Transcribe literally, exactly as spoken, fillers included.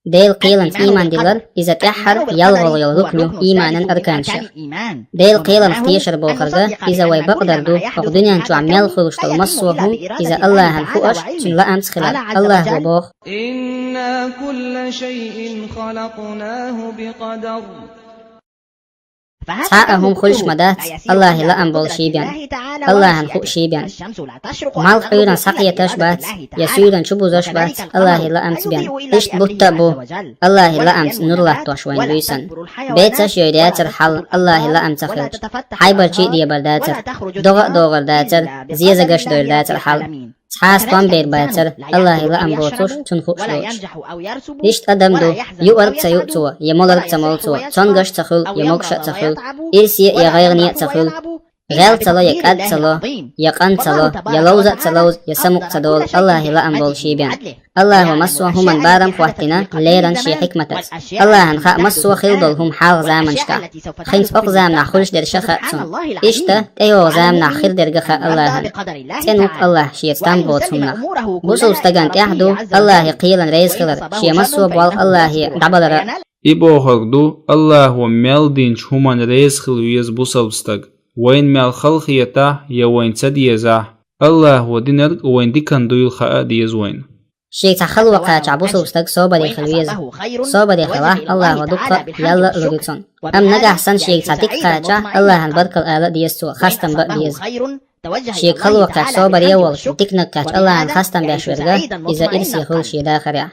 Дела кхеланца ийман диллар, иза тӀеххьара ялхалгӀа йола рукн ю ийманан арканашех. Дела кхеланах тешар бохарга, иза вай бакъдар ду, хӀокху дуьнен чохь мел хуьлуш долу массо а хӀума, иза Аллахьан хууш, Цуьнан лаамца хилар. Аллахьо боху: إنا كل شيء خلقناه بقدر. Цхьа а хӀума хуьлуш ма дац, Аллахьан лаам болуш бен. Аллахьан хууш бен. Малх Ӏуьйранна схьакхеташ бац, я суьйранна чу бузаш бац, Аллахьан лаамца бен. Иштта бутт а бу, Аллахьан лаамца нур латтош вайна буьйсанна. Бецаш а йойр яцара хьал, Аллахьан лаамца хилча. Хьайбарчий а дебар дацара. ДогӀа а догӀур дацара, зезагаш а дойр дацара хьал. Цхьа а стом бер бацара, Аллахьан лаам боцуш, Цунна хууш доцуш. Иштта адам ду, юург а ца юу цо, я моларг а ца молу цо, цомгаш а ца хуьлу, я могуш а ца хуьлу, ирсе а, я гӀайгӀане а ца хуьлу, гӀел а ца ло, я кӀад а ца ло, я къан а ца ло, я ловза а ца ловза, я самукъа а ца долу, Аллахьан лаам болуш бен. Аллахьо массо а хӀуманна барам хӀоттийна леррина Шен хьикматаца. Аллахьана хаьа массо а хилла долу хӀума хьалха заманашкахь. ХӀинца окху заманахь хуьлуш дерш а хаьа Цунна. Иштта тӀейогӀу заманахь хир дерг а хаьа Аллахьана. ЦӀена ву-кх Аллахь Шеца там боцу хӀуманах. Бусалба стагана тӀехь ду Аллахьан кхелана реза хилар, шен массо а болх Аллахье дӀабалар а. И бохург ду, Аллахьо мел динчу хӀуманна реза хила веза бусалба стаг. Вайна мел хала хетахь я вайна ца дезахь, Аллахьо динарг вайна диканна дуйла хаа а деза вайна. Шега цхьа хало кхачахь бусалба стаг собаре хила веза. Собаре хилахь, Аллахьо дуккха а ял а лур ю цунна. Амма нагахь санна шега цхьа дика кхачахь, Аллахьана баркалла ала а деза цо, хастам бан а беза. Шега хало кхаьчча собаре а волуш, диканиг кхаьчча Аллахьана хастам беш верг, иза ирсе хуьлу шен дахарехь.